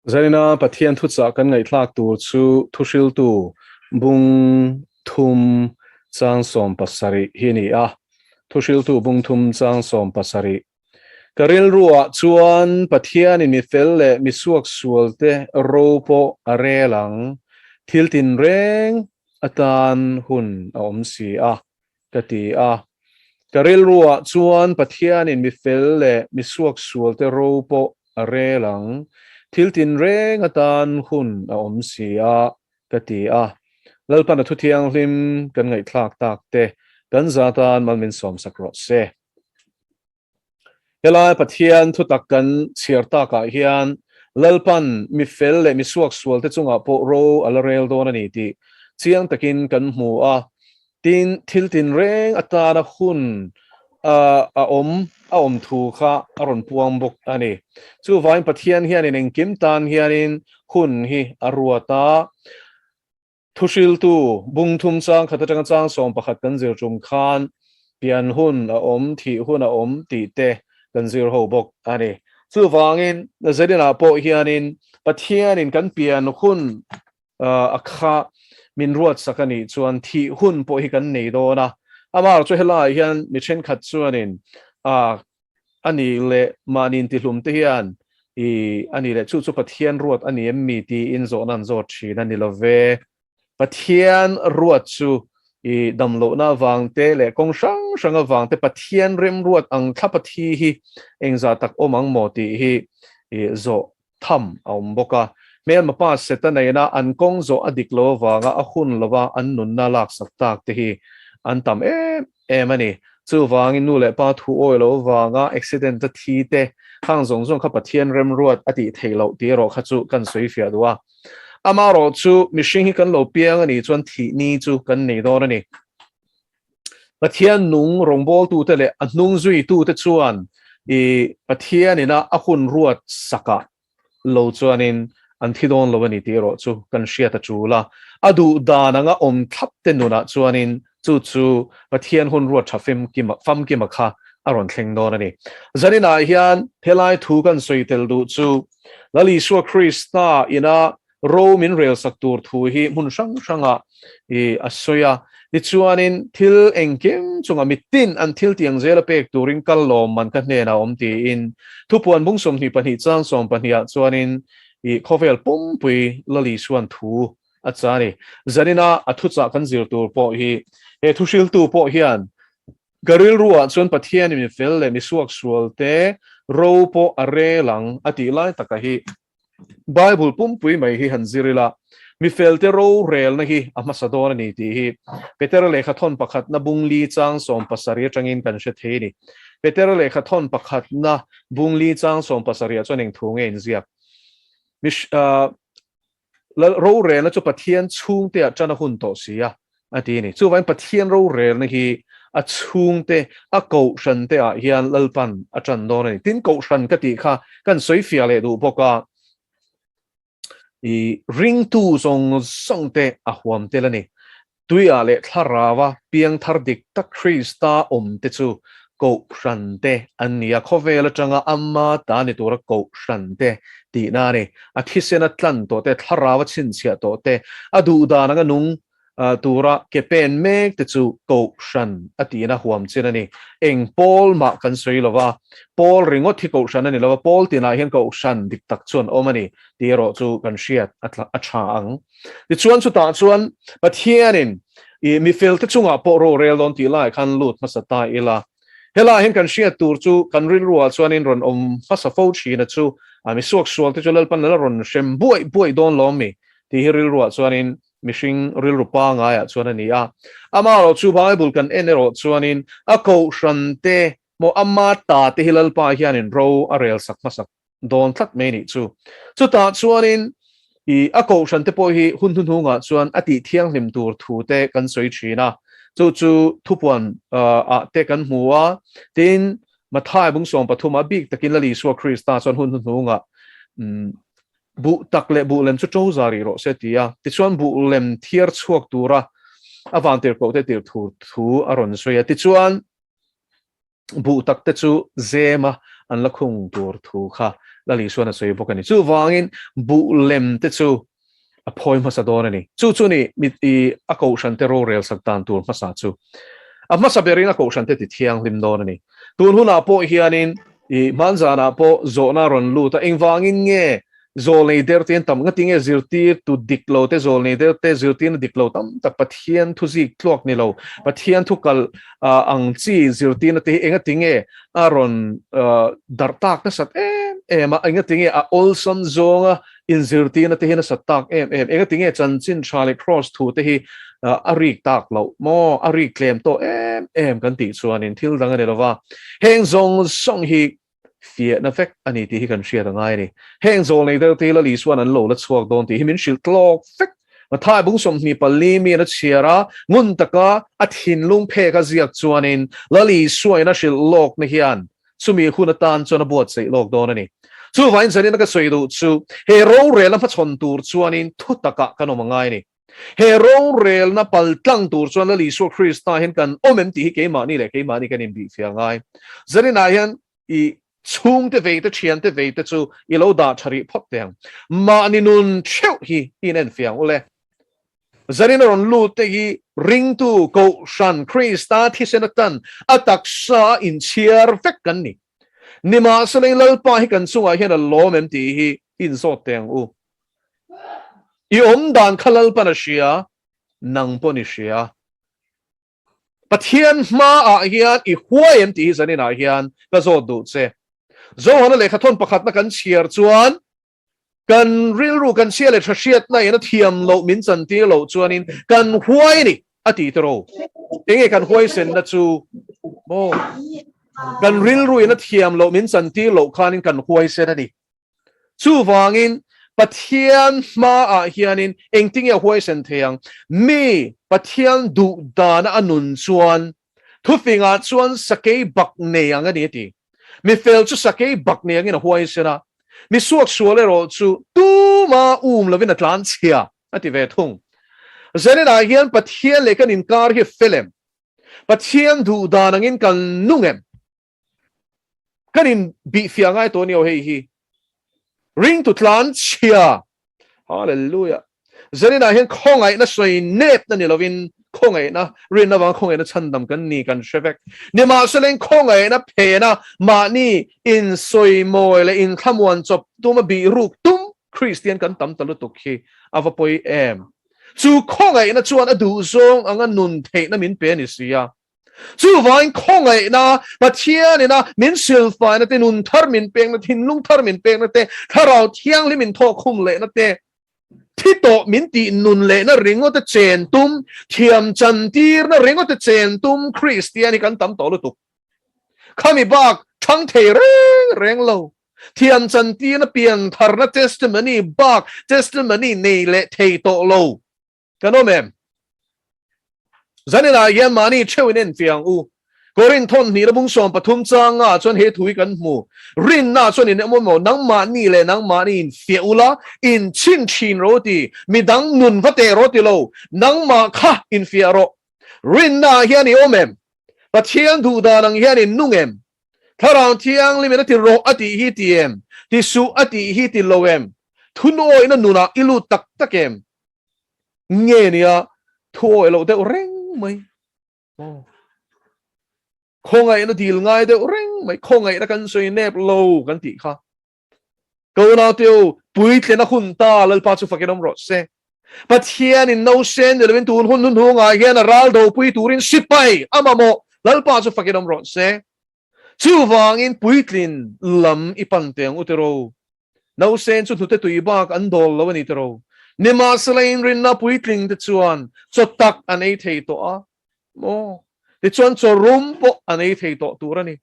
Zaina Pathian thuchah kan ngaihthlak tur chu Thuhriltu bung thum chang 17 hi a ni a. Thuhriltu bung thum chang 17. Ka rilruah chuan Pathianin mi fel leh mi suaksualte ro pawh a rel ang, thil tinreng atan hun a awm si a. ka ti a. Ka rilruah chuan Pathianin mi fel leh mi suaksualte ro pawh a rel ang, thil tinreng atan hun a awm si a, ka ti a. Lalpan a thu thianghlim kan ngaihthlak tak te kan za tan mal min sawmsak rawh se. Helai Pathian thutak kan chhiar takah hian Lalpan mi fel leh mi suaksualte chungah pawh ro a la rel dawn a ni tih chiang takin kan hmu a. Tin, thil tinreng atana hun a awm a awm thu kha a rawn puang bawk a ni. Chuvangin Pathian hianin engkim tan hianin hun hi a ruat a. Thuhriltu, bung thum chang khat atanga chang 11 kan zir tum khan pian hun a awm, thih hun a awm tih te kan zir ho bawk a ni. Chuvangin, Nazarinah pawh hianin Pathianin kan pian hun a kha min ruatsak a nih chuan thih hun pawh hi kan nei dawn a. Amaherawhchu chu helaiah hian mi thenkhat chuanin a A nih leh mahni intihlum te hian i a nih leh chu chu Pathian ruat a ni em mi tiin zawhna an zawt thin a ni lo ve. Pathian ruat chu i damlohna avang te leh kawng hrang hrang avang te Pathian remruat ang thlap a thi hi engzah tak awm ang maw tih hi i zawh tham a awm bawk a. Hmelma pa Seta nena an kawng zawh a dik lo avanga a hun lova an nunna laksak tak te hi an tam em em a ni. Chuvangin nu leh pa thu awi lo avanga accident a thi te khang zawng zawng kha Pathian remruat a tih theih loh tih erawh kha chu kan sawi fiah duh a. Amaherawh chu mihring hi kan lo piang a nih chuan thih ni chu kan nei dawn a ni. Pathian nung rawngbawltute leh a hnung zuitute chuan i Pathian ina a hun ruat sakah lo chuanin an thi dawn lo a ni tih erawh chu kan hriat a tul a. A duh dan anga awm thlap te nunah chuanin chu chu Pathian hun ruat tha famkima kha a rawn thleng dawn a ni. Zaninah hian helai thu kan sawi tel duh chu Lal Isua Krista ina Ro min relsak tur thu hi hmun hrang hrangah i a sawi a. Tichuanin thil engkim chungah mitin an thil tiang zela pek turin kal lawm man ka hnenah a awm tiin Thupuan bung 22 chang 12 ah chuanin i khawvel pumpui Lal Isuan thu a cha a ni. Zanina a thuchah kan zir tur pawh hi he thuhriltu pawh hian ka rilruah chuan Pathianin mi fel leh mi suaksualte ro pawh a rel ang a tih lai taka hi Bible pumpui mai hi han zir ila, mi felte rorelna hi a hmasa dawn a ni tih hi Petera lehkha thawn pakhatna bung li chang 70 atangin kan hre thei a ni. Petera lehkha thawn pakhatna bung li chang 70 ah chuan eng thu nge inziak? Mi rorelna chu Pathian chhungte ah tan a hun tawh si a, a ti a ni. Chuvangin Pathian rorelna hi a chhungte, a kohhran te ah hian Lalpan a tan dawn a ni. Tin, kohhran ka tih kha kan sawi fiah leh duh bawk a, i ringtu zawng zawng te a huam tel a ni. Tuiah leh thlarau-a piangthar dik tak Krista awm te chu kohhran te an ni a, khawvel atanga ama ta ni tura kohhran te tihna a ni. A thisena tlan tawh te, thlarau-a chhinchhiah tawh te, a duhdan anga nung tura ke pen mek te chu kohhran a tihna huam chin a ni. Eng pawl mah kan sawi lo va, pawl ringawt hi kohhran a ni lo va, pawl tinah hian kohhran dik tak chuan awm a ni tih erawh chu kan hriat a tha ang. Tichuan chutah chuan Pathianin i mi felte chungah pawh rorel dawn tih laiah khan lut hmasa ta ila. Helaiah hian kan hriat tur chu kan rilruah chuanin rawn awm hmasa fo thin a chu a mi suaksual te chu Lalpan la rawn hrem buaih buaih dawn lawm mi tih hi rilruah chuanin mihring rilru pangaiah chuan a ni a. Amaherawh chu Bible kan en erawh chuanin a kohhran te maw ama ta te hi Lalpa hianin ro a rel sak hmasak dawn tlat mai nih chu. Chutah chuanin i a kohhran te pawh hi hun hnuhnungah chuan a tih thianghlim tur thu te kan sawi thin a, chu chu thupuan ah te kan hmu a, tin Mathai bung 13 ah bik takin Lal Isua Krista chuan hun hnuhnungah buh tak leh buh lem chu to za rih rawh se ti a, tichuan buh lem thiar chhuak tura a vantirhkoh te tir thu a rawn sawi a, tichuan buh tak te chu zem a, an la khung tur thu kha Lal Isuan a sawi bawk a ni. Chuvangin buh lem te chu a phawi hmasa dawn a ni. Chu chu ni mit i a kohhran te rorel sak dan tur hmasa chu. A hmasa berin a kohhran te ti thianghlim dawn a ni. Tun hunah pawh hianin i hmanzanah pawh zawhna a rawn lut a, engvangin nge zawlnei der te an tam, ngatinge zirtir tu dik lo te zawlnei der te zirtirna dik lo tam tak Pathian thu zik tluak ni lo, Pathian thu kal ang chi zirtirna te hi engatinge a rawn darh tak nasat em em a, engatinge a awlsam zawnga inzirtirna te hi nasat tak em em, engatinge chanchin tha leh kraws thu te hi a rik tak loh maw, a rik tlem tawh em em kan tih chuanin thil dang a ni lova, heng zawng zawng hi fiahna vek a ni tih hi kan hriat a ngai a ni. Heng zawlnei deuh te hi Lal Isua'n an lo la chhuak dawn tih hi min hrilh tlawk vek. Mathai bung 24 mi an a chhiar a, ngun taka a thinlung phek a ziak chuanin Lal Isuain a hrilh lawkna hian chumi hun atan chuan a buatsaih lawk dawn a ni. Chuvangin zanin a ka sawi duh chu he rorelna hmachhawn tur chuanin thu takah kan awm a ngai a ni. He rorelna pal tlang tur chuan Lal Isua Krista hian kan awm em tih hi keimahni leh keimahni kan inbihfiah ngai. Zaninah hian i chhungte vei te, thiante vei te chu i lo dah tha rih phawt teh ang. Mahni nun theuh hi i inenfiah ang ule. Zanin a rawn lut te hi ringtu Kohhran Krista thisen atan a taksa a inchhiar vek kan ni. Nimahsela Lalpa hi kan chungah hian a lawm em tih hi i inzawt teh ang u. I awm dan kha Lalpan a hria, nang pawn i hria. Pathian hmaah hian i huai em tih hi zaninah hian ka zawt duh che. Johana lehkha thawn pakhatna kan chhiar chuan kan rilru kan chhia leh tha hriatna in a thiam loh min chantir loh chuanin kan huai a ni a ti tiraw. Enge kan huaisenna chu maw? Kan rilru in a thiam loh min chantir loh khanin kan huaisen a ni. Chuvangin, Pathian hmaah hianin engtinge a huaisen thei ang? Mi Pathian duh dana a nun chuan thufingah chuan sakei bak nei ang a ni a ti. Mi fel chu sakei bak nei angin a huaisen a, mi suaksual erawh chu tuma um lovin a tlan chhia a ti ve thung. Zaninah hian Pathian leh kan inkar hi fel em? Pathian duh dan angin kan nung em? Kan in bih fiah ngai tawh aniaw hei hi. Ringtu tlan chhia. Hallelujah. Zaninah hian khawngaihna sawi nepna ni lovin khawngaihna rinna vanga khawngaihna chhandam kan ni kan hre vek. Nimahsela in khawngaihna phena mahni in sawi mawi leh in thlamuan chawp tuma bih ruk tum Kristian kan tam ta lutuk hi a va pawi em. Chu khawngaihna chuan a duhzawng anga nun theihna min pe a ni si a. Chuvangin khawngaihna, Pathianina min silfaina te, nun thar min pekna, thinlung thar min pekna te, Thlarau Thianghlim min thawhkhum lehna te, thi tawh min tih nun lehna ringawt a chen tum, thiam chantirna ringawt a chen tum Kristian hi kan tam tawh lutuk. Khami bak thang thei reng reng lo. Thiam chantirna piantharna testimony bak testimony nei leh thei tawh lo. Kan awm em? Zaninah hian mahni theuhin en fiah ang u. Korinth thawn hnihna bung 13 changa chuan he thu hi kan hmu. Rinna chuan in awm emaw, nangmahni leh nangmahni in fiah ula, in chhin thin rawh u ti, midang nun va teh rawh ti lo, nangmah kha in fiah rawh. Rinnaah hian i awm em? Pathian duh dan ang hian in nung em? Thlarau Thianghlimin a ti rawh a tih hi ti em? Ti suh a tih hi ti lo em? Thunawihna nunah i lut tak tak em? Nge nia thu awih loh deuh reng mai. Khawngaihna dil ngai deuh reng mai. Khawngaihna kan sawi nep lo kan tih kha. Ka unaute u, puitlin a hun ta, Lalpa chu fakin awm rawh se. Pathianin nausen ni lovin tun hun hnuhnungah hian a ral dopui turin sipai a mamawh, Lalpa chu fakin awm rawh se. Chuvangin puitlin lam i pan teh ang u tiraw. Nausen chu hnute tui bak an dawl lo a ni tiraw. Nimahsela inrinna puitling te chuan chaw tak an ei thei tawh a maw? Tichuan chaw rum pawh an ei thei tawh tur a ni.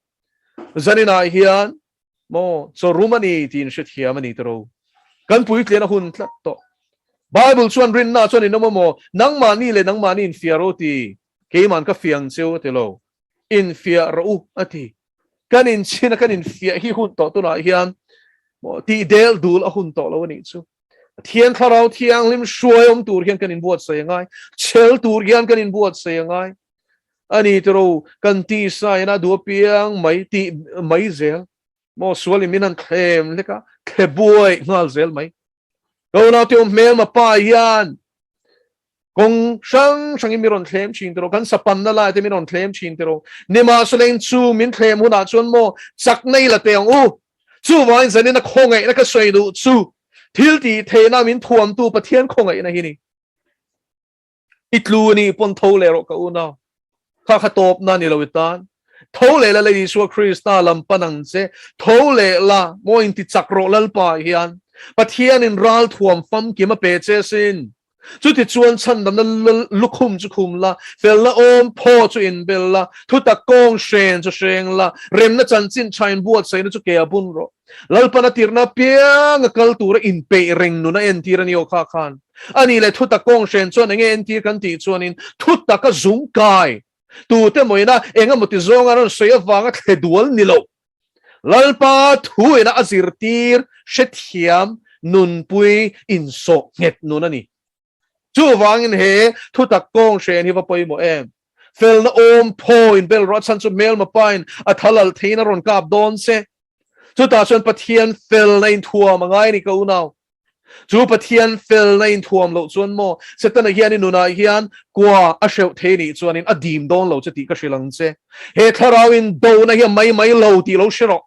Zaninah hian maw chaw rum a ni tiin hrethiam a ni tiraw. Kan puitlin a hun tlat tawh. Bible chuan rinna chuan in awm a maw? Nangmahni leh nangmahni infiah rawh u ti. Keiman ka fiang cheu a ti lo. Infiah rawh u a ti. Kan inchhin a kan infiah hi hun tawh tunah hian maw tih del dul a hun tawh lo a nih chu. Pathian Thlarau Thianghlim hruai awm tur hian kan inbuatsaih a ngai. Chhel tur hian kan inbuatsaih a ngai. A ni tiro kan tisa ina duh apiang mai tih mai zel. Maw sualin min han thlem hlek a, thle buai nghal zel mai. Ka unaute awm hmelma pa hian kawng hrang hrangin min rawn thlem thin tiraw, kan sapanna lai te min rawn thlem thin tiraw. Nimahsela chu min thlem hunah chuan maw chakna i la teh ang u. Chuvangin zanin a khawngaihna ka sawi duh chu thil tih theihna min thuamtu Pathian khawngaihna hi ni. I tlu a nih pawn tho leh rawh ka unau. Kha kha tawpna ni lo i tan. Tho leh la le Isua Krista lam pan ang che. Tho leh la, maw inti chak rawh Lalpa ah hian. Pathianin ral thuam famkim a pe che sin. Chuti chuan chhandamna lukhum chu khum la, felna awm phaw chu inbel la, thutak kawng hren chu hreng la, remna chanchin tha inbuatsaihna chu ke a bun rawh. Lalpan a tirhna apiang a kal tura inpeih reng nun a entir a ni aw kha khan. A nih leh thutak kawng hren chuan enge entir kan tih chuanin thutak a zung kai tute mawina eng emaw ti zawnga rawn sawi avanga thle dual ni lo. Lalpa thu ina a zirtir hrethiam nunpui insawh nghet nun a ni. Chuvangin he thutak kawng hren hi va pawimawh em? Felna awm phaw in bel rawh a chhan chu hmelma pain a thal alh theiin a rawn kap dawn che. Chutah chuan Pathian felna inthuam a ngai a ni ka unau. Chu Pathian felna inthuam loh chuan maw Setana hian i nunah hian kua a hreuh thei nih chuanin a dim dawn lo che tih ka hrilh ang che. He thlarau in dona hi a mai mai lo tih lo hre rawh.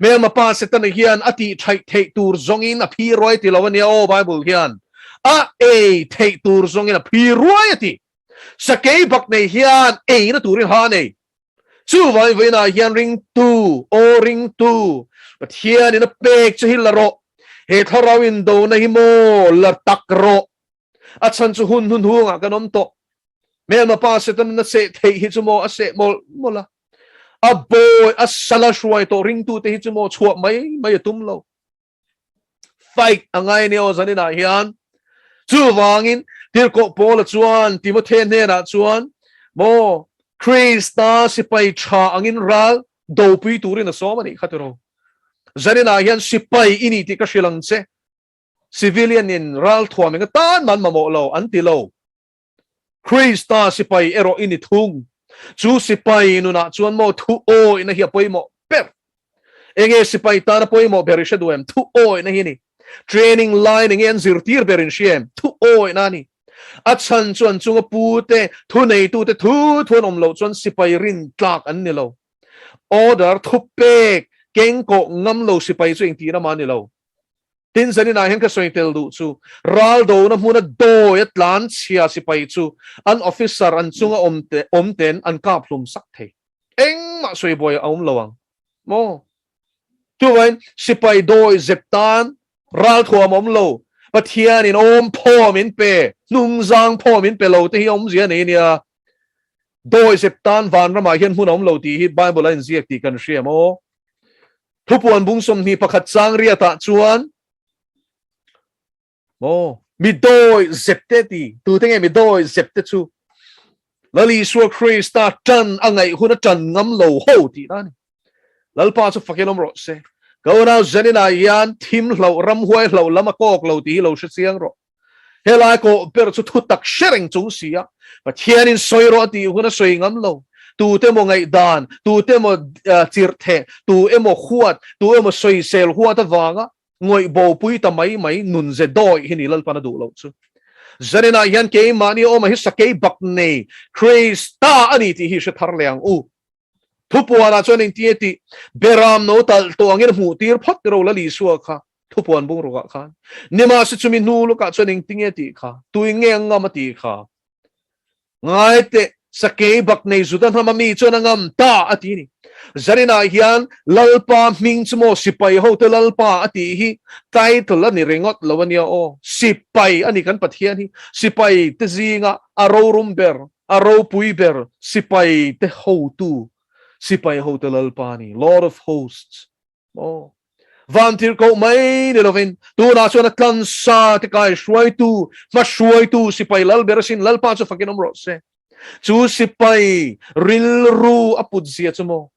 Hmelma pa Setana hian a tih thaih theih tur zawngin a phi ruai ti lo a nia aw Bible hian a ei theih tur zawngin a phi ruai a ti. Sakei bak nei hian eina turin ha nei. Chuvangin vawiinah hian ringtu, aw ringtu, Pathianin a pek che hi la rawh. He thlarau indona hi maw la tak rawh. A chhan chu hun hnunhungah kan awm tawh. Hmelma pa Setanan a seh theih hi chu maw a seh mawlh mawlh a. A bawi, a sal a hruai tawh ringtute hi chu maw chhuah mai mai a tum lo. Fight a ngai nia aw zaninah hian. Chuvangin Tirhkoh Paula chuan Timothe hnenah chuan maw Krista sipai tha angin ral dopui turin a sawm a nih kha tiraw. Zaninah hian sipai i ni tih ka hrilh ang che. Civilian in ral thuam eng atan man mamawh lo an ti lo. Krista sipai erawh i ni thung. Chu sipai nunah chuan maw thu awihna hi a pawimawh ber. Enge sipai tana pawimawh ber i hre duh em? Thu awihna hi a ni. Training line enge an zirtir ber in hria em? Thu awihna a ni. A chhan chu an chunga pute, thuneitute thu thu an awm loh chuan sipai rin tlak an ni lo. Order thupek kengkawh ngam lo sipai chu engtihna mah a ni lo. Tin, zaninah hian ka sawi tel duh chu, raldona hmuna dawi a tlan chhia sipai chu an officer an chunga awm te awm ten an kap hlum sak thei. Engmah sawi buai a awm lo ang maw? Chuvain sipai dawi zep tan ralthuam awm lo, Pathianin awm phaw min pe, hnungzang phaw min pe lo te hi awmzia nei nia. Dawi zep tan vanramah hian hmun a awm lo tih hi Bible a inziak tih kan hria maw? Thupuan bung 21 chang riatah chuan maw mi dawi zep te ti tute nge mi dawi zep te chu Lal Isua Krista tan a ngaih hun a tan ngam lo ho tih na ni. Lalpa chu fakin awm rawh se. Ka unau Zaninah hian thim hloh ramhuai hloh lam a kawk lo tih hi lo hre chiang rawh. Helai kawh ber chu thu tak hre reng chung si a, Pathianin sawi rawh a tih hun a sawi ngam lo. Tute emaw ngaihdan, tute emaw chirh theh, tu emaw huat, tu emaw sawisel huat avanga ngawih bopui ta mai mai nun ze dawih hi ni Lalpan a duh loh chu. Zaninah hian keimahni awma hi sakei bak nei Krista a ni tih hi hre thar leh ang u. Thupuanah chuan engtin nge tih Beram no talh tawh angin a hmuh tir phawt ro Lal Isua kha thupuan bungrukah khan. Nimahse chumi hnu lukah chuan engtin nge tih kha tuin nge a ngam a tih kha ngai teh sakei bak nei Juda hnama mi chuan a ngam ta a ti ni. Zarinah hian Lalpa hming chu maw sipai hote Lalpa a tih hi title a ni ringawt lo a nia aw. Sipai a ni kan Pathian hi sipai te zinga a rorum ber A ropui ber sipai te hotu, sipai hote Lalpa a ni, Lord of hosts. Aw. Van tirhkoh mai ni lovin, tunah chuan a tlansa te kai hruaitu, hma hruaitu sipai lal ber asin Lalpa chu fakin awm rawh se. Chu sipai rilru a put zia chu maw?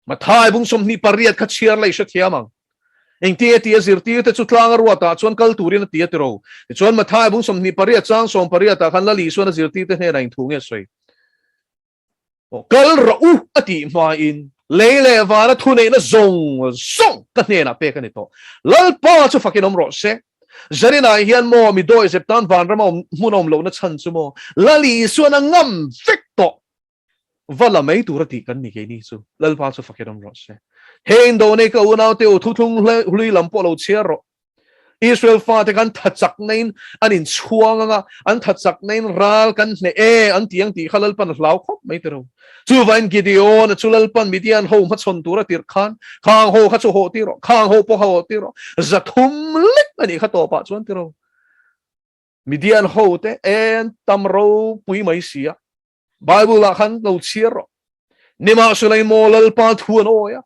Mathai bung 28 kha chhiar la i hrethiam ang. Engtin nge tia zirtirte chu tlanga ruatah chuan kal turin a ti a tiro. Tichuan Mathai bung 28 chang 18 ah khan Lal Isuan a zirtirte hnenah eng thu nge sawi? Kal rawh u a tih hmain. Lei leh vana thuneihna zawng zawng ka hnenah pek a ni tawh. Lalpa chu fakin awm rawh se. Zarinah hian maw mi dawihzep tan vanrama awm hmun a awm lohna chhan chu maw Lal Isuan a ngam vek tawh. Va la mai tur a tih kan ni keini chu. Lalpa chu fakin awm rawh se. He indonei ka unaute u thuthlung hlui lam pawh lo chhiar rawh. Israel fate khan tha chakna-in an inchhuang anga, an tha chakna-in ral kan hneh e an ti ang tih kha Lalpan a hlau khawp mai tiro. Chuvain Gideon-a chu Lalpan Midian ho hmachhawn tura tirh khan, Khang ho kha chu hawh tir rawh, khang ho pawh kha hawh tir rawh, 300 lek a nih kha tawpah chuan tiro. Midian ho te en tam ropui mai si a. Bible ah khan lo chhiar rawh. Nimahsela in maw Lalpa thu an awi a.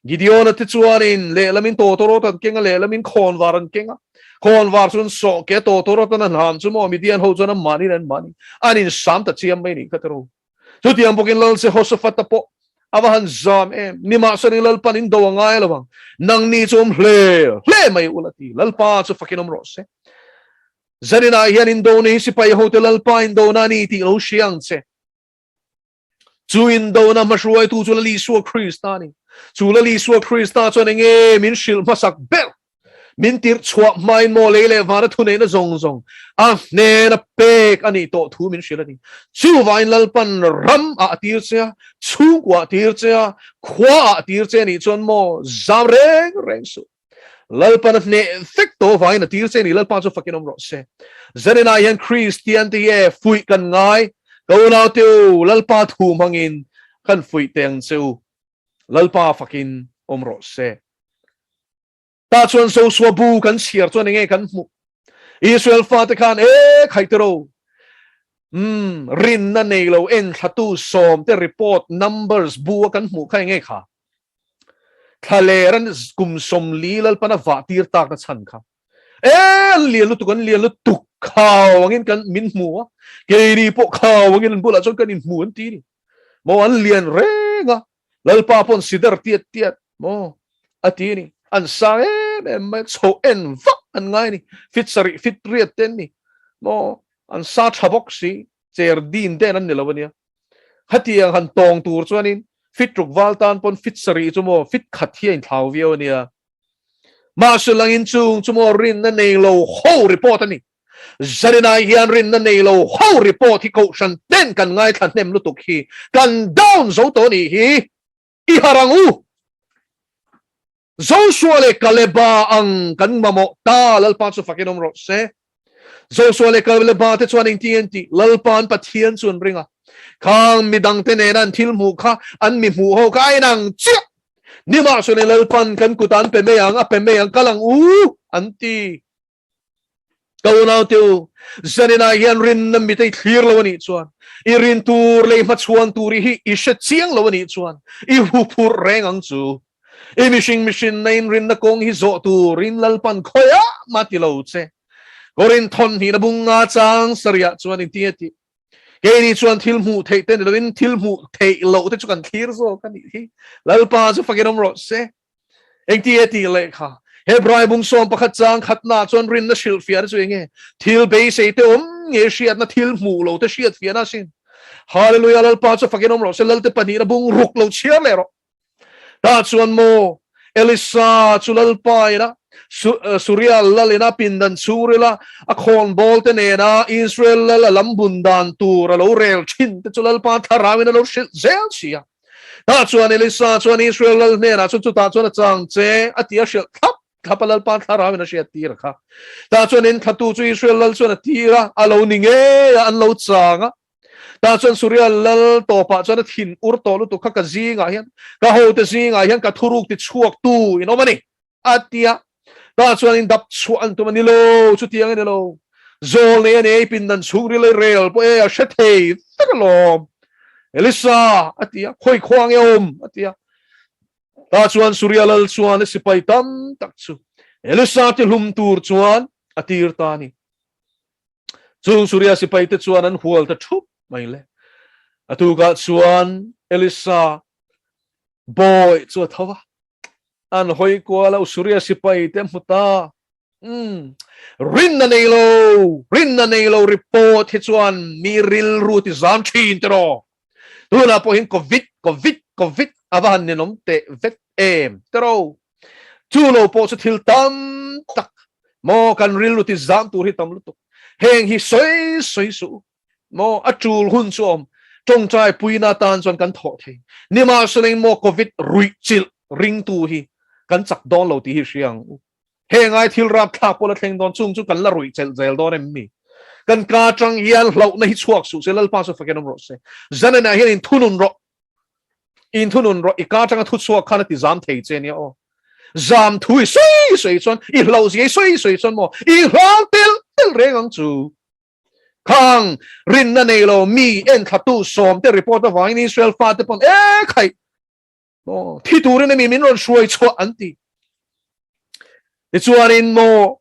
Gideon-a te chuanin lehlamin tawtawrawt an keng a, lehlamin khawnvar an keng a. Khawnvar chu an sawh ke a, tawtawrawt an hlam chu maw Midian ho chuan an mahni an mahni an insam ta chiam mai nih kha tiraw. Chutiang bawkin Lal Jehoshaphat-a pawh a va han zam em. Nimahsela in Lalpan in do a ngai lo ang. Nangni chu awm hle hle mai ula ti. Lalpa chu fakin awm rawh se. Zaninah hian indona hi sipai hote Lalpa indona a ni tih lo hria ang che. Chu indona hmahruaitu chu Lal Isua Krista a ni. Chu Lal Isua Krista chuan enge min hrilh hmasak ber? Min tirh chhuah hmain maw lei leh vana thuneihna zawng zawng a hnena pek a nih tawh thu min hrilh a ni. Chuvain Lalpan ram ah a tir che a, chhungkua a tir che a, khua ah a tir che a nih chuan maw zam reng reng suh. Lalpan a hneh vek tawh avangin a tir che ni Lalpa chu fakin awm rawh se. Zaninah hian Kristian te hi e fuih kan ngai. Ka unau te u, Lalpa thu hmangin kan fuih teh ang che u. Lalpa fakin awm rawh se. Tah chuan Joshua bu kan chhiar chuan enge kan hmuh? Israel fate khan e khai te ro. Umm, rinna nei lo enthlatu sawmte report numbers bu a kan hmuh kha enge kha? Thla ler an kum 40 Lalpan a vah tir tak na chhan kha. E, an lian lutuk, an lian lutuk, khau angin kan min hmu a, keini pawh khau angin an bulah chuan kan inhmu an ti ni. Maw an lian reng a, Lalpa pawn sider tiat tiat maw a ti ni. An sang em em mai, chho en vak an ngai ni, fit sarih fit riat te an ni. Maw an sa tha bawk si, cher din ten an ni lo ania. Khatiang han tawng tur chuanin fit ruk val tan pawn fit sarih chu maw fit khat hi a inthlau viau ania. Mahse langin chung chu maw rinna nei lo ho report a ni. Zaninai hian rinna nei lo ho report hi kohhran ten kan ngaithla hnem lutuk hi kan down zo tawh anih hi. I har ang u! Joshua leh Kaleba ang kan mamawh ta, Lalpa chu fakin awm rawh se. Joshua leh Kaleba te chuan engtin an tih? Lalpa an Pathian chu an ring a. Khang midangte nena an thil hmuh kha an mi hmuh ho kha a inang chiah. Nimahsela Lalpan kan kutah an pe mai ang, a pe mai ang, kal ang u, an ti. Ka unaute u, zaninah hian rinna mit i thlir lo a nih chuan, i rin tur leh i hmachhuan tur hi i hre chiang lo a nih chuan, i huphurh reng ang chu. I mihring mihrinna in rinna kawng hi zawh turin Lalpan khawiah mah ti lo che. Korinth thawnhnihna bunga chang sarihah chuan engtin nge tih? Keini chuan thil hmuh theih te ni loin thil hmuh theih loh te chu kan thlir zawk a nih hi. Lalpa chu fakin awm rawh se. Engti e tih leh kha? Hebrai bung 11 chang khatna chuan rinna hrilhfiahna chu enge? Thil beisei te awm nge hriatna thil hmuh lo te hriatfiahna asin. Hallelujah Lalpa chu fakin awm rawh se Lalte pahnihna bung ruk lo chhiar leh rawh. Tah chuan maw Elisa chu Lalpa ina Suria lal ina pindan chhungrila a khawnbawl te nena Israel lal a lam bun dan tur a lo rel thin te chu Lalpa thlarau in a lo hrilh zel si a. Tah chuan Elisa chuan Israel lal hnenah chuan chutah chuan a chang che a ti a hrilh thlap thlap a Lalpa thlarau in a hriat tir a kha. Tah chuan in thlatu chu Israel lal chuan a tir a, a lo ni ngei a, an lo chang a. Tah chuan Suria lal tawpah chuan a thin ur tawh lutuk kha ka zingah hian, ka hote zingah hian ka thuruk ti chhuak tu in awm a ni. A ti a, tah chuan in dap chhuah an tum a ni lo, chutiang a ni lo. Zawl nei a nei, pindan chhungril ei rel pawh e a hre thei vek alawm. Elisa, a ti a, khawi khua nge awm? a ti a. Tah chuan Suria lal chuan a sipai tam tak chu Elisa ti hlum tur chuan a tir ta a ni. Chung Suria sipai te chuan an hual ta thup mai le. A tukah chuan Elisa bawi chu a tho a. An hawi kual a, Suria sipai te hmu ta. Umm, rinna nei lo, rinna nei lo report hi chuan mi rilru ti zam thin tiraw. Tunah pawh hian Covid, Covid, Covid. A va han ninawm teh vet em tero. Chu lo pawh chu thil tam tak maw kan rilru ti zam tur hi tam lutuk. Heng hi sawi sawi suh u. Maw a tul hun chu awm tawngtai puina tan chuan kan thawh thei. Nimahsela maw Covid ruih chilh ringtu hi kan chak dawn lo tih hi hria ang u. Heng ai thil rapthlak pawh la thleng dawn chung chu kan la ruih chelh zel dawn em mi? Kan ka atang hian hlauhna hi chhuak suh se Lalpa chu fakin awm rawh se. Zanenah hian inthunun rawh. Inthunun rawh i ka atanga thu chhuak khan a ti zam thei che nia aw. Zam thu i sawi sawi chuan i hlauh zia i sawi sawi chuan maw i hlau tel tel reng ang chu. Khang rinna nei lo mi enthlatu sawmte report avangin Israel fate pawn e khaih maw thi turin emi min rawn hruai chhuah an ti. Tichuanin maw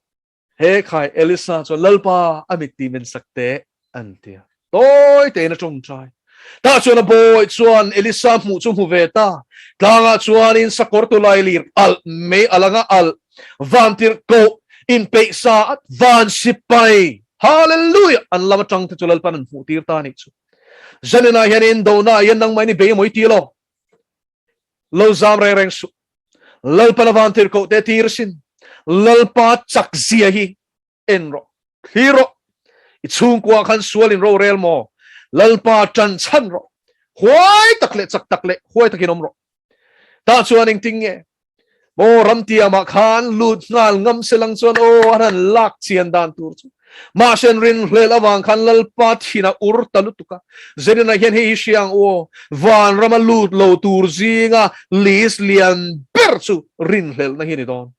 he khai Elisa chuan Lalpa a mit ti min sak teh an ti a. Tawi tein a tawngtai. Tah chuan a bawi chuan Elisa hmuh chu hmu ve ta. Tlangah chuanin sakawr tulai lir alh mei alh anga alh vantirh koh inpeih sa at van sipai Hallelujah an lam atang te chu Lalpan an hmuh tir ta anih chu. Zaninah hianin dona ah hian nangmah in i bei emaw i ti lo. Lo zam reng reng suh. Lalpan a vantir koh te tir sin. Lalpa chak zia hi en rawh. Thlir rawh. I chhungkua khan sual in rorel maw? Lalpa tan chhan rawh. Huai tak leh chak tak leh huai takin awm rawh. Tah chuan engtin nge? Maw ramtiamah khan lut nghal ngam se lang chuan aw an han lak chian dan tur chu. Mahse an rinhlel avang khan Lalpa thin a ur ta lutuk a. Zedina hian hei hi hria ang u aw, vanrama lut lo tur zinga list lian ber chu rinhlelhna hi a ni dawn.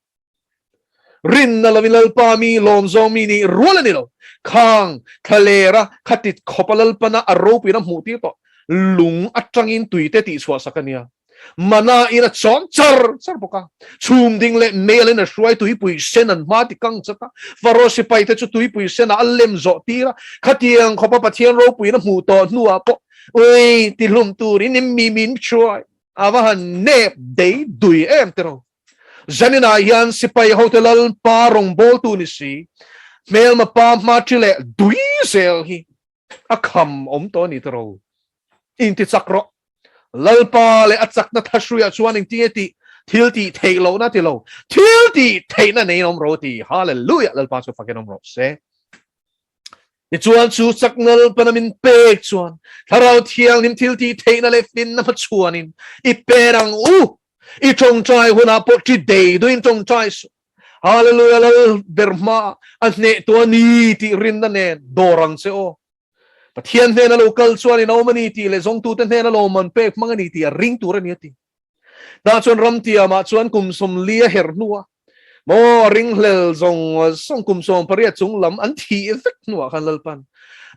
Rinna lovin Lalpa mi lawmzawng mi nih rual a ni lo. Khang thlalera khatit khawpa Lalpana a ropuiin a hmuh tir tawh lung atangin tuite tihchhuah sak a nia. Mana in a chawm char char bawk a. Chhum ding leh mel in a hruai tuipui sen an hma ti kang chat a. Faro sipai te chu tuipui sen ah a lem zawh tir a. Khatiang khawpa Pathian ropuiin a hmuh tawh hnuah pawh ui tihlum turin in mi min hruai a va han nep dei dui em tiraw. Zaninah hian sipai hote Lalpa rawngbawltu ni si, hmelma pa hma ṭi leh dui zel hi a kham awm tawh a ni tiraw? Inti chak rawh. Lalpa leh a chakna thahruiah chuan engtinge tih thil tih theih lohna ti lo, thil tih theihna neiin awm rawh ti. Hallelujah! Lalpa chu fakin awm rawh se. Tichuan chu chakna Lalpana min pek chuan Thlarau Thianghlim thil tih theihna leh finna hmachhuanin i pen ang u. I tawngtai hunah pawh ṭi dei duhin tawngtai suh. Hallelujah Lal ber hma a hneh tu a ni tih rinna nen dawr ang che aw. Pathian hnena lo kal chuan in awm a ni tih leh zawngtute hnena lawmman pek hmang a ni tih a ring tur a ni a ti. Tah chuan ramtiamah chuan kum 40 a her hnuah maw a ringhlel zawng zawng kum 18 chung lam an thih vek hnuah khan Lalpan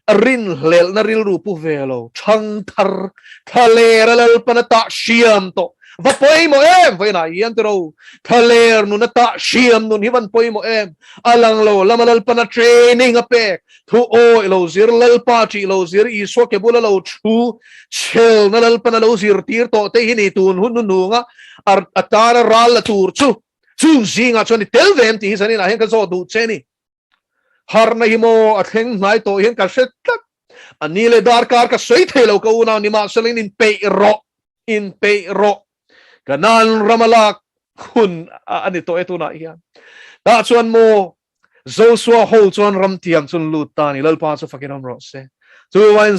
a rinhlelhna rilru pu ve lo thangthar thlaler a Lalpan a tah hriam tawh va pawimawh em vawiinah hian tiro thlaler nun a tah hriam nun hi van pawimawh em a lang lo lama Lalpan a training a pek Thu awi lo zir, Lalpa ṭih lo zir, Isua ke bula lo thu chhelna Lalpan a lo zirtir tawh te hi ni tun hun hnununga a tana ral la tur chu chung zingah chuan i tel ve em tih hi zaninah hian ka zawh duh che ni. Harna hi maw a thleng hnai tawh hian ka hre tlat. A ni leh darkar ka sawi thei lo ka unau nimahsela in inpeih rawh, inpeih rawh. Kanaan rama lak hun a ni tawh e tunah hian. Tah chuan maw Joshua ho chuan ram tiang chun lut ta ni Lalpa chu fakin awm rawh se. Chuvain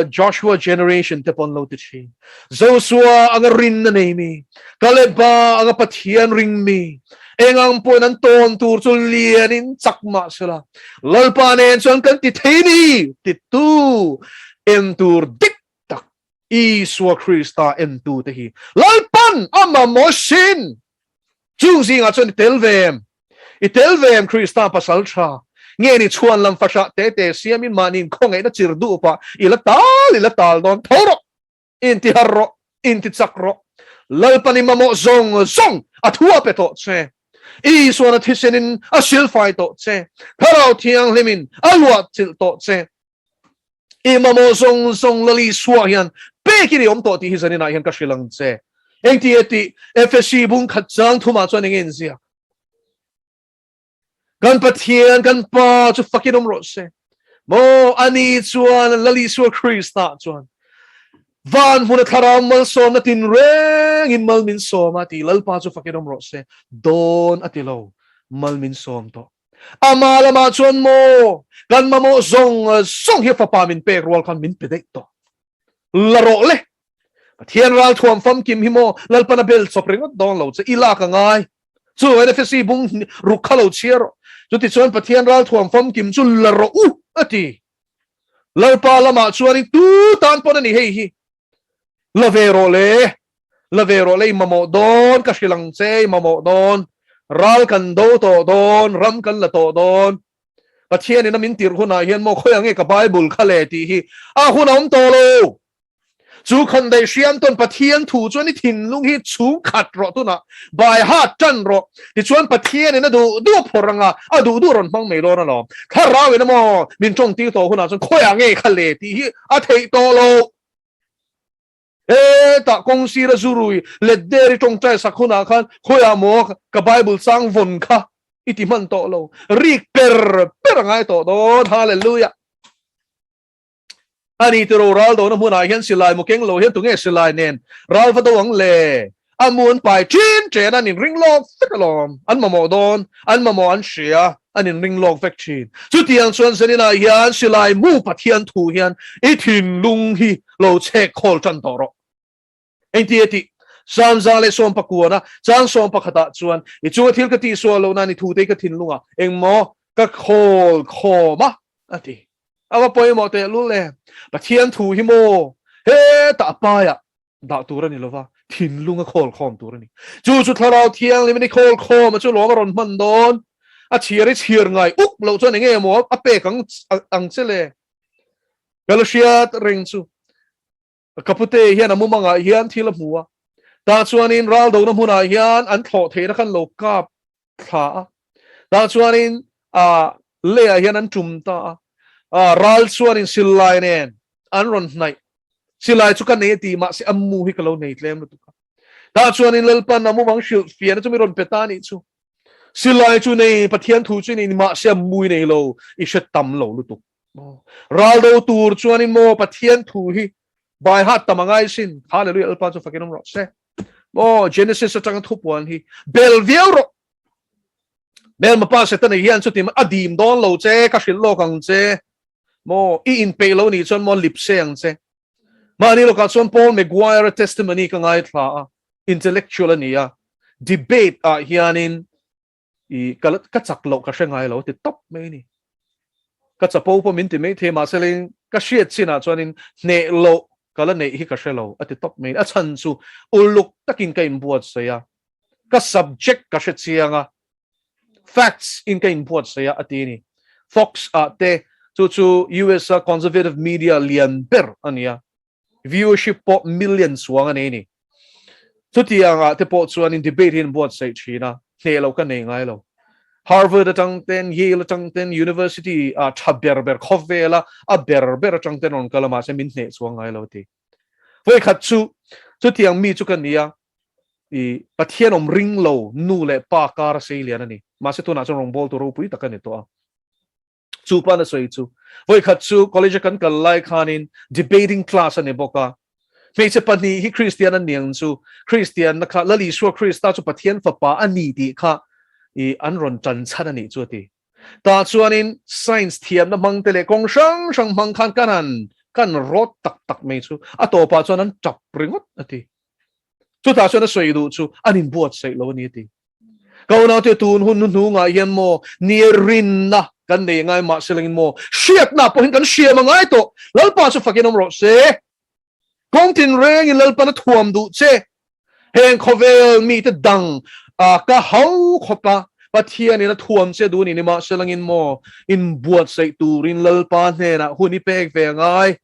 Joshua generation te pawn lo ti thin. Joshua anga rin na nei mi, Kaleba anga Pathian ring mi, engang pawhin an tawn tur chu lianin chak mah sela Lalpa nen chuan kan ti thei ni titu en tur dik tak Isua Krista entu te hi Lalpan a mamawh sin. Chung zingah chuan i tel ve em? I tel ve em Krista pasal tha? Nge ni chhuan lam fahrah te te siamin mahni inkhawngaihna chir duh pah i la tal i la tal dawn tho rawh, inti har rawh, inti chak rawh. Lalpan i mamawh zawng zawng a thu a pe tawh che. Isuan a thisenin a silfai tawh che. Thlarau Thianghlimin a luah chilh tawh che. I mamawh zawng zawng Lal Isua hian pekin i awm tawh tih hi zaninah hian ka hrilh ang che. Engti e tih Efesi bung khat chang thumah chuan eng nge in ziak? Kan Pathian, kan Pa chu fakin awm rawh se. Maw ani chuan Lal Isua Krista chuan. Van hmuna thlarau malsawmna tinrengin mal min sawm a tih Lalpa chu fakin awm rawh se. Dawn a ti lo, mal min sawm tawh. Ama lamah chuan maw kan mamawh zawng zawng hi fapa min pek rual khan min pe daih tawh. La rawh le! Pathian ral thuam famkim hi maw Lalpan a bel chawp ringawt dawn lo che, i lak a ngai. Chu NFSC bung ruk kha lo chhiar rawh. Chutichuan Pathian ral thuam famkim chu la rawh u a ti. Lalpa lamah chuanin tu tan pawn a ni hei hi. La ve rawh le, la ve rawh le i mamawh dawn ka hrilh ang che i mamawh dawn. Ral kan do tawh dawn, ram kan la tawh dawn. Pathianin a min tirh hunah hian maw khawi ang nge ka Bible kha le tih hi a hun a awm tawh lo. Chu khan daih hriam tawn Pathian thu chuan i thinlung hi chhung khat rawh tunah by heart tan rawh. Tichuan Pathianin a duh duh a phawrh anga a duh duh rawn hmang mai dawn alawm. Thlarauin emaw min tawng tir tawh hunah chuan khawiah nge kha le tih hi a theih tawh lo. Hetah kawng sira zu rui let der i tawngtai sak hunah khan khawiah maw ka Bible chang vawn kha i ti hman tawh lo. Rik per per a ngai tawh dawn. Hallelujah. A ni tiro ral dona hmunah hian silai mu keng lo hian tunge silai nen ral va do ang le? A mu an pai thin chen an inring lawk vek alawm. An mamawh dawn, an mamawh an hria, an inring lawk vek thin. Chutiang chuan zaninah hian silai mu Pathian thu hian i thinlung hi lo chhek khawl tan tawh rawh. Engti a tih? Samza leh sawm pakuana chang sawm pakhatah chuan i chunga thil ka tihsual loh nan i thute ka thinlungah engmaw ka khawl khawm a, a ti. A va pawimawh tehlul em! Pathian thu hi maw hetah a paiah dah tur a ni lova, thinlunga khawl khawm tur a ni. Chu chu Thlarau Thianghlim in i khawl khawm a chu lawm a rawn hman dawn. A chhiar i chhiar ngai uk loh chuan enge maw a pek ang ang che le? Ka la hriat reng chu. Ka pute hian a mumangah hian thil a hmu a, tah chuanin ral dona hmunah hian an thlawh theihna khan lo kap thla a, tah chuanin a leiah hian an tum ta a, a ral chuanin silai nen an rawn hnaih, silai chu ka nei a ti mahse a mu hi ka lo nei tlem lutuk a, tah chuanin Lalpan a mumang hrilh fiahna chu mi rawn pe ta a nih chu, silai chu nei Pathian thu chu nei mahse a mu i nei lo, i hre tam lo lutuk. Ral do tur chuanin maw Pathian thu hi by heart tam angai sin. Hallelujah Lalpa chu fakin awm rawh se. Maw Genesis atanga thupuan hi bel viau rawh. Hmelma pa Setana hian chuti a dim dawn lo che ka hrilh lawk ang che. Maw i inpeih lo nih chuan maw lip se ang che. Mahni lawkah chuan Paul McGuire testimony ka ngaithla a, intellectual a ni a, debate ah hianin I ka ka chak loh ka hre ngai lo ti tawp mai ni. Ka chapo pawh min ti mai thei mahse leng ka hriat chinah chuanin hneh loh ka la neih hi ka hre lo a ti tawp mai ni. A chhan chu uluk takin ka inbuatsaih a, ka subject ka hre chiang a, facts in ka inbuatsaih a a ti a ni. Fox ah te chu chu US a conservative media lian ber a ni a. Viewership pawh million chuang a nei a ni. Chutiangah te pawh chuanin debate hi an buatsaih thin a, hneh loh ka nei ngai lo. Harvard atang ten, Yale atang ten, University ah tha ber ber khawvela a ber ber atang ten rawn kal a mahse min hneh chuang ngai lo a ti. Vawikhat chu chutiang mi chu ka ni a, i Pathian awm ring lo nu leh pa kar a sei lian a ni. Mahse tunah chuan rawngbawltu ropui tak a ni tawh a. Chu pa na sawi chu. Vawikhat chu college a kan kal lai khanin debating class a ni bawk a. Hmeichhe pahnih hi Kristian an ni ang chu. Kristian na kha Lal Isua Krista chu Pathian fapa a ni tih kha i an rawn tan chhan a nih chu a ti. Tah chuanin science thiamna hmang te leh kawng hrang hrang hmang khan kan han kan rawt tak tak mai chu a tawpah chuan an tap ringawt a ti. Chutah chuan a sawi duh chu an inbuatsaih lo a ni a ti. Ka unaute tun hun hnuhnungah hian maw ni rinna kan nei ngai mahse langin maw hriatna pawhin kan hriam a ngai tawh. Lalpa chu fakin awm rawh se. Kawng tinrengin Lalpan a thuam duh che. Heng khawvel mite dang ka hau khawpa Pathianin a thuam che duh ni ni mahse langin maw inbuatsaih turin Lalpa hnenah hun i pek ve a ngai.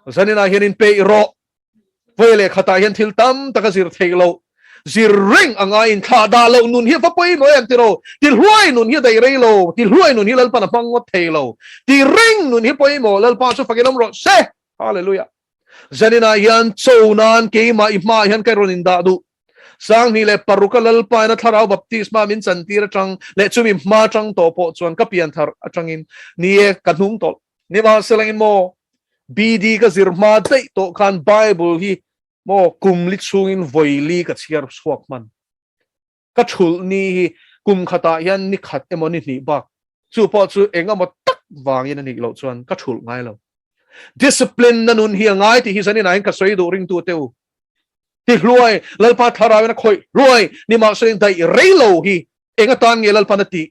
Zaninah hian in peih rawh. Vawi leh khatah hian thil tam tak a zir theih loh. Zir reng a ngai in thlah dah loh nun hi a va pawimawh em tiro. Ti hluai nun hi a daih rei lo. Ti hluai nun hi Lalpan a hmang ngawt thei lo. Ti reng nun hi pawimawh Lalpa chu fakin awm rawh se. Hallelujah. Zaninah hian cho nan keimah i hmaah hian ka rawn indah duh. 2006 a Lalpa in a thlarau baptisma min chantir atang leh chumi hma atang tawh pawh chuan ka pianthar atangin ni e ka hnung tawlh. Nimahsela engin maw? BD ka zir hma daih tawh khan Bible hi maw kum li chhungin vawi li ka chhiar chhuak hman. Ka thulh ni hi kum khatah hian ni khat emaw ni hnih bak chu pawh chu eng emaw tak vangin a nih loh chuan ka thulh ngai lo. Discipline na nun hi a ngai tih hi zanin ah hian ka sawi duh ringtu te u. Ti hluai, Lalpa thlarauin a khawih hluai nimahselain daih rei lo hi eng atan nge Lalpan a tih?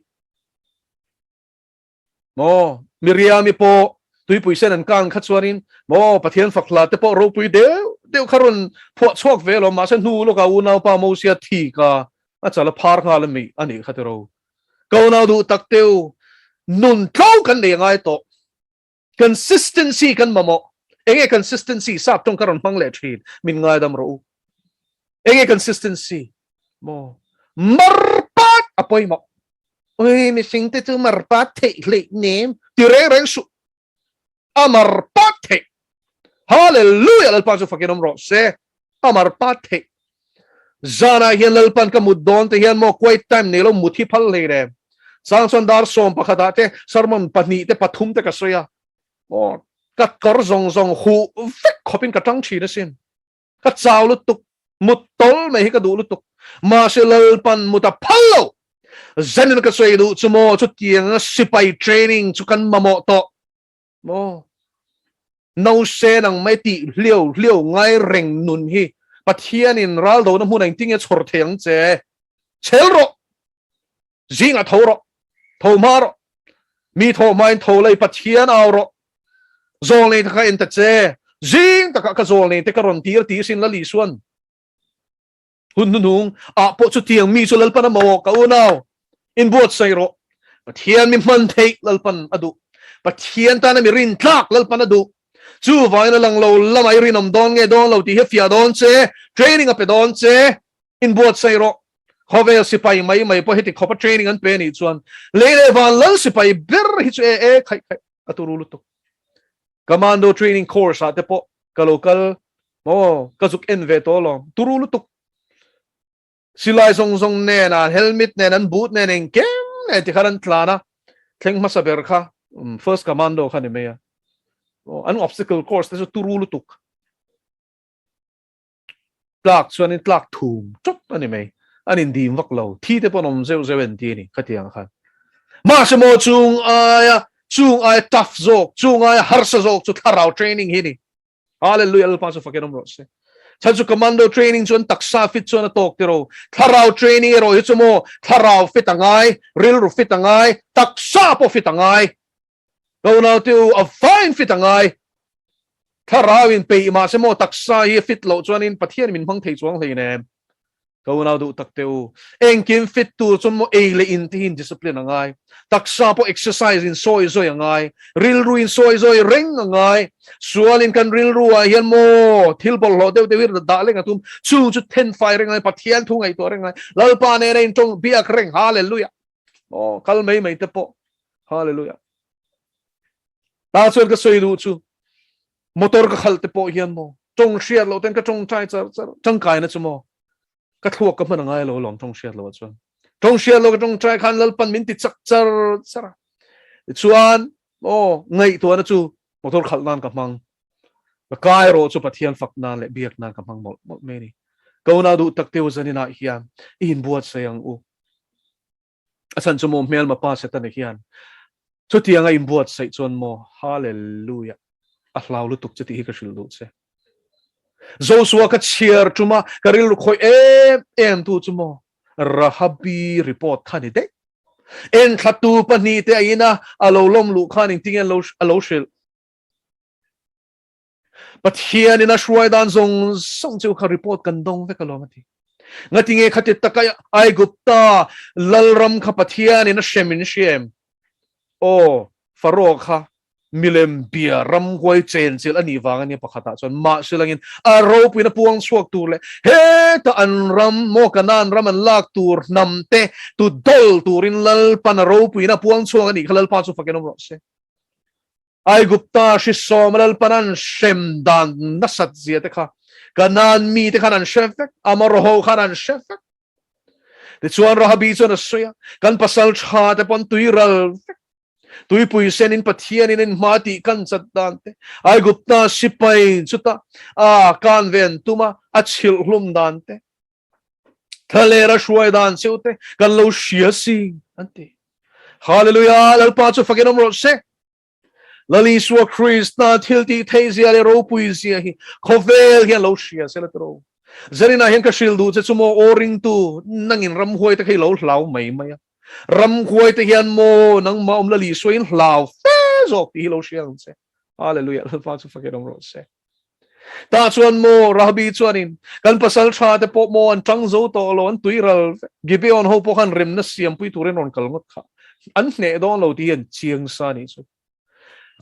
Maw Miriami pawh tuipui sen an kang kha chuanin maw Pathian fak hla te pawh ropui deuh deuh kha rawn phuah chhuak ve alawm mahse hnu lawkah unaupa Mosia thi ka a chal a phar nghal ami a nih kha tiro. Ka unau duh tak teu nun tlo kan nei angai tawh. Consistency kan mamawh. Enge consistency? Sap tawng ka rawn hmang leh thin. Min ngaidam rawh u. Enge consistency? Maw? Marpat a pawimawh. Ui, mihring te chu marpat theih hleih nem. Ti reng reng suh. A marpat theih. Hallelujah! Lalpa chu fakin awm rawh se. A marpat theih. Zanah hian Lalpan ka mut dawn te hian maw quiet time nei lo mut hi phal hlei rem. Chang chuan dar sawm pakhatah te sermon pahnih te pathum te ka sawi a. Maw ka kawr zawng zawng huh vek khawpin ka tang thin asin. Ka chau lutuk, mut tawl mai hi ka duh lutuk. Mahse Lalpan mut a phal lo. Zanin ka sawi duh chu maw chutianga sipai training chu kan mamawh tawh. Maw? Nause nang mai tih hliau hliau ngai reng nun hi Pathianin raldona hmun engtin nge chhawr thei ang che? Chhel rawh! Zingah tho rawh! Tho hma rawh! Mi tho hmain tho lei Pathian au rawh! Zawl nei te kha en ta che! Zing takah ka zawl nei te ka rawn tir ti sin Lal Isuan. Hun hnuhnung ah pawh chutiang mi chu Lalpan a mamawh ka unau, inbuatsaih rawh. Pathian mi hman theih Lalpan a duh. Pathian tana mi rintlak Lalpan a duh. Chuvangin a lang lo lamah i rinawm dawn nge dawn lo tih hi a fiah dawn che, training a pe dawn che, inbuatsaih rawh. Khawvel sipai mai mai pawh heti khawpa training an pe anih chuan lei leh van lal sipai ber hi chu e e khaih khaih a turu lutuk. Commando training course ah te pawh ka lo kal maw ka zuk en ve tawh alawm turu lutuk silai zawng zawng nen an helmet nen an boot nen engkim nen tikhan an tlan a thleng hmasa ber kha first commando kha ni mai a an obstacle course te chu turu lutuk Tlak chuan in tlak thum chawp a ni mai. An indim vak lo. Thi te pawh an awm zeuh zeuh en ti a ni khatiang khan. Mahse maw chung aia chung aia tough zawk, chung aia harsa zawk chu thlarau training hi a ni. Hallelujah Lalpa chu fakin awm rawh se. Chhan chu commando training chuan taksa fit chuan a tawk tiro. Thlarau training erawh hi chu maw thlarau fit a ngai, rilru fit a ngai, taksa pawh fit a ngai. Ka unaute u, a vain fit a ngai. Thlarau in peih mahse maw taksa hi a fit loh chuanin Pathian min hmang thei chuang hlei nem. Ka unau duh tak te u, engkim fit tur chuan maw ei leh in te hi in discipline a ngai. Taksa pawh exercise in sawi zawi a ngai. Rilru in sawi zawi reng a ngai. Sualin kan rilru ah hian maw thil bawlhhlawh deuh deuh hi dah leng a tum. Chung chu thenfai reng a ngai, Pathian thu ngaihtuah reng a ngai. Lalpa nena in tawng biak reng, Hallelujah! Aw, kal mai mai te pawh. Hallelujah. Ta chuan ka sawi duh chu motor ka khalh te pawh hian maw tawng hriat loh ten ka tawngtai char char tangkaina chu maw ka thluak ka hman angai lo lawm tawng hriat loh chuan tawng hriat loh ka tawngtai khan lalpan min ti chak char char a chuan maw ngaihtuahna chu motor khalh nan ka hmang ka kai rawh chu Pathian fak nan leh biak nan ka hmang mawlh mawlh mai ni ka unau duh tak teu zaninah hian i inbuatsaih ang u A chhan chu maw hmelma pa Setana hian chutiang a inbuatsaih chuan maw Hallelujah a hlau lutuk che tih hi ka hrilh duh che. Joshua ka chhiar tuma ka rilru khawih em em tu chu maw Rahabi report kha ni daih. Enthlatu pahnihte a ina a lo lawm luh khan engtinge a lo hrilh. Pathian in a hruai dan zawng zawng chu kha report kan dawng vek alawm a ti. Ngatinge khati taka Aigupta lalram kha Pathian in a hrem in hria em? Aw, Pharaoh kha milem bia ramhuai chenchilh a nih vang a nia pakhatah chuan mahse langin a ropuiin a puang chhuak tur leh heta an ram maw Kanaan ram an lak tur hnam te tu dawl turin Lalpan a ropuiin a puang chhuak a nih kha Lalpa chu fakin awm rawh se. Aigupta hrisawm Lalpan an hrem dan nasat zia te kha Kanaan mi te khan an hre vek, Amorho khan an hre vek. Tichuan Rahabi chuan a sawi a, kan pasal tha te pawn tui ral vek. Tuipui senin Pathianin in hma tih kan chat dan te, Aigupta sipai chuta a kan ve an tum a, a chhilh hlum dan te, Thlalera hruai dan cheu te kan lo hria si an ti. Hallelujah! Lalpa chu fakin awm rawh se. Lal Isua Krista thil tih theih zia leh ropui zia hi khawvel hian lo hria se la tiro. Zaninah hian ka hrilh duh che chu maw aw ringtu nangin ramhuai te kha i lo hlau mai mai a. Ramhuai te hian maw nangmah awm Lal Isua in hlau fe zawk tih hi lo hria ang che. Hallelujah Lalpa chu fakin awm rawh se. Tah chuan maw Rahabi chuanin kan pasal tha te pawh maw an tang zo tawh lo an tui ral vek. Gibeon ho pawh khan remna siampui turin rawn kal ngawt kha an hneh dawn lo tih hi an chiang sa nih chu.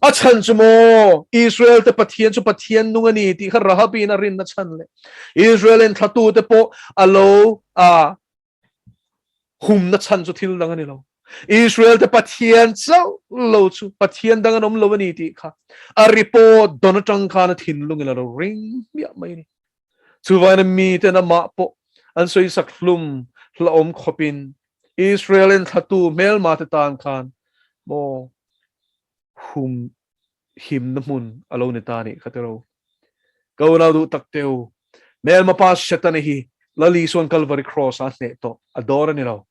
A chhan chu maw Israel te Pathian chu Pathian nung a ni tih kha Rahabi in a rinna chhan leh Israel en thlatu te pawh a lo a Humna chhan chu thil dang a ni lo. Israel te Pathian chauh lo chu Pathian dang an awm lo a ni tih kha a report dawn atang khan a thinlungin a lo ring hmiah mai a ni. Chuvain a miten amah pawh an sawisak hlum hlauhawm khawpin Israel enthlatu hmelma te tan khan maw hum himna hmun a lo ni ta nih kha tiro. Ka unau duh tak teu, hmelma pa Setana hi Lal Isuan Kalvari Cross ah a hneh tawh, a dawr a ni lo.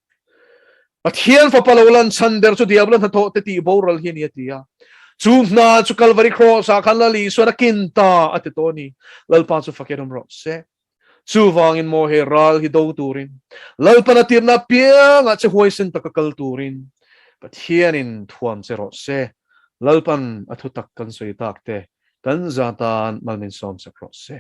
Pathian fapa lo lan chhan ber chu Diablo hnathawh te tih boral hi a ni a ti a. Chu hna chu Kalvari Cross ah khan Lal Isuan a kin ta a ti tawh a ni. Lalpa chu fakin awm rawh se. Chuvangin maw he ral hi do turin, Lalpan a tirna apiangah che huaisen taka kal turin Pathianin thuam che rawh se. Lalpan a thutak kan sawi tak te kan za tan mal min sawm sak rawh se.